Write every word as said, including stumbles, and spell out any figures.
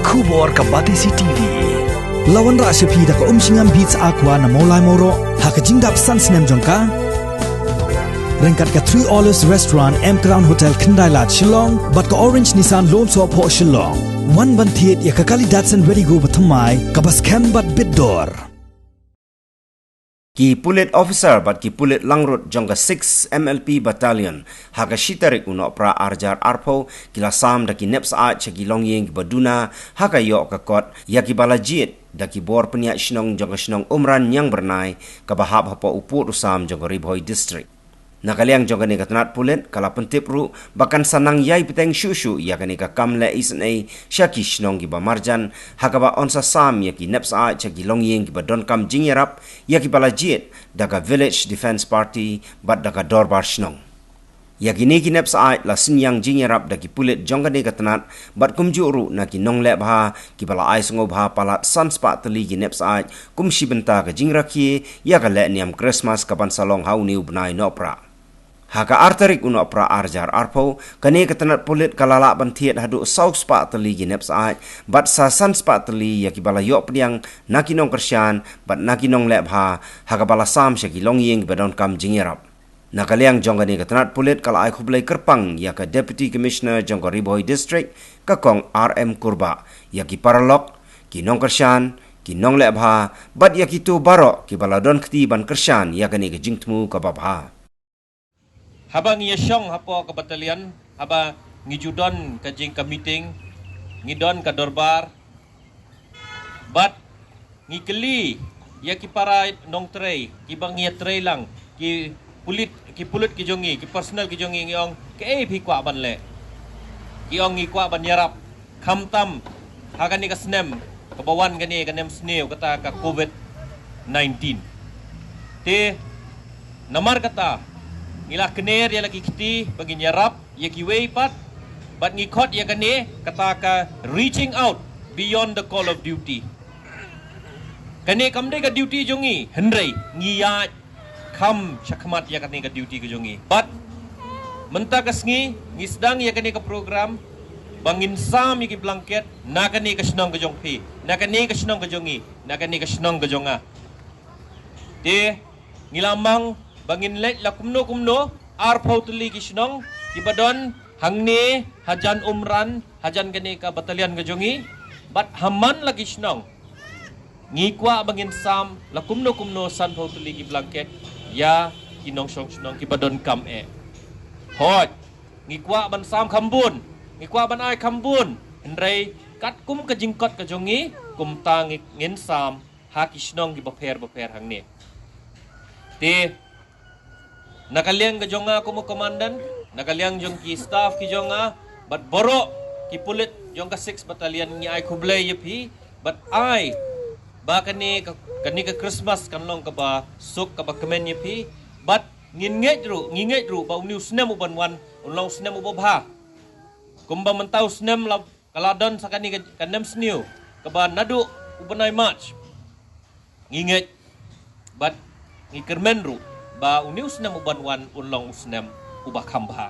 Khubor ka Batesi T V. La wanrah sha phi da ka Umshngam Beats Aqua na Mawlai Mawroh ha ka jingdap san snem jong ka. Ryngkat ka Three Olives Restaurant, M Crown Hotel, Khyndai Lad, Shillong bad ka Orange Nissan Lone Soh Phoh, Shillong. Wan ban thied ïa ka kali Datsun Redi-GO bathymmai kaba skhem bad bit dor. Ki pulit officer bad ki pulit langrut jong ka six M L P Battalion ha ka shi tarik u Nohprah arhajar arphew ki la sam da ki nep syaid sha ki longïing kiba duna ha ka ïoh ka kot ïa kiba la jied da ki bor pynïaid shnong jong ka shnong Umran Niangbyrnai kaba hap hapoh u pud u sam jong ka Ri Bhoi District. Na ka liang jong kane ka tnat pulit ka la pyntip ruh ba kan sa nang ïai bteng shuh shuh ïa kane ka kam leh isynei sha ki shnong kiba marjan ha kaba yn sa sam ïa ki nep syaid sha ki longïing kiba donkam jingïarap ïa kiba la jied da ka Village Defence Party bad da ka Dorbar Shnong. Ïa kine ki nep syaid la synñiang jingïarap da ki pulit jong kane ka tnat bad kumjuh ruh na ki nongleh bha kiba la ai sngewbha palat san spah tylli ki nep syaid kum shi bynta ka jingrakhe ïa ka lehniam Krismas kaban sa long ha une u bnai Nohprah. Ha ka ar tarik u Nohprah arhajar arphew, kane ka tnat pulit ka la lah ban thied haduh saw spah tylli ki nep syaid bad sa san spah tylli ïa kiba la ïoh pdiang na ki nongkyrshan bad na ki nongleh bha ha kaba la sam sha ki longïing kiba donkam jingïarap. Na ka liang jong kane ka tnat pulit ka la ai khublei kyrpang ïa ka Deputy Commissioner jong ka Ri Bhoi District, ka Kong R M Kurbah, ïa ki paralok, ki nongkyrshan, ki nongleh bha bad ïa kito baroh kiba la don kti ban kyrshan ïa kane ka jingthmu kaba bha. Haba ngi ïa shong hapoh ka battalion, haba ngi ju don ka jing ka meeting, ngi don ka dorbar, bad ngi kylli ïa ki para nongtrei, kiba ngi ïa trei lang, ki pulit, ki pulit ki jong ngi, ki personnel ki jong ngi, ngi ong, "Kaei phi kwah ban leh?" Ki ong, "Ngi kwah ban ïarap, khamtam ha kane ka snem kaba wan kane ka nemsniew kata ka COVID nineteen." Te namar kata ngi la kner ïa la ki kti ba ngin ïarap ïa kiwei pat, bad ngi khot ïa kane kata ka reaching out beyond the call of duty. Kane kam dei ka duty jong ngi, hynrei ngi ïaid kham shakhmat ïa kane ka duty ka jong ngi. Bad mynta ka sngi ngi sdang ïa kane ka program ba ngin sam ïa ki blanket na kane ka shnong ka jong phi, na kane ka shnong ka jong ngi, na kane ka shnong ka jong nga. Te ngi la mang ba ngin leit la kumno kumno arphew tylli ki shnong kiba don hangne hajan Umran, hajan kane ka battalion ka jong ngi, bad ha man la ki shnong ngi kwah ba ngin sam la kumno kumno sanphew tylli ki blanket ïa ki nongshong shnong kiba donkam eh. Hooid, ngi kwah ban sam kham bun, ngi kwah ban ai kham bun, hynrei katkum ka jingkot ka jong ngi, kumta ngi, ngin sam ha ki shnong kiba pher bapher hangne. Te na ka liang ka jong nga kum u komandan, na ka liang jong ki staff ki jong nga, bad baroh ki pulit jong ka six battalion, ngi ai khublei ïa phi, bad ai ba kane ka, kane ka Krismas kan long kaba suk kaba kmen ïa phi, bad ngin ngeit ruh, ngi ngeit ruh ba une u snem uban wan un long u snem uba bha. Kumba mynta u snem la ka la don sa kane ka, ka nemsniew kaba naduh u bnai March. Ngi ngeit bad ngi kyrmen ruh ba une u snem uban wan un long u snem uba kham bha.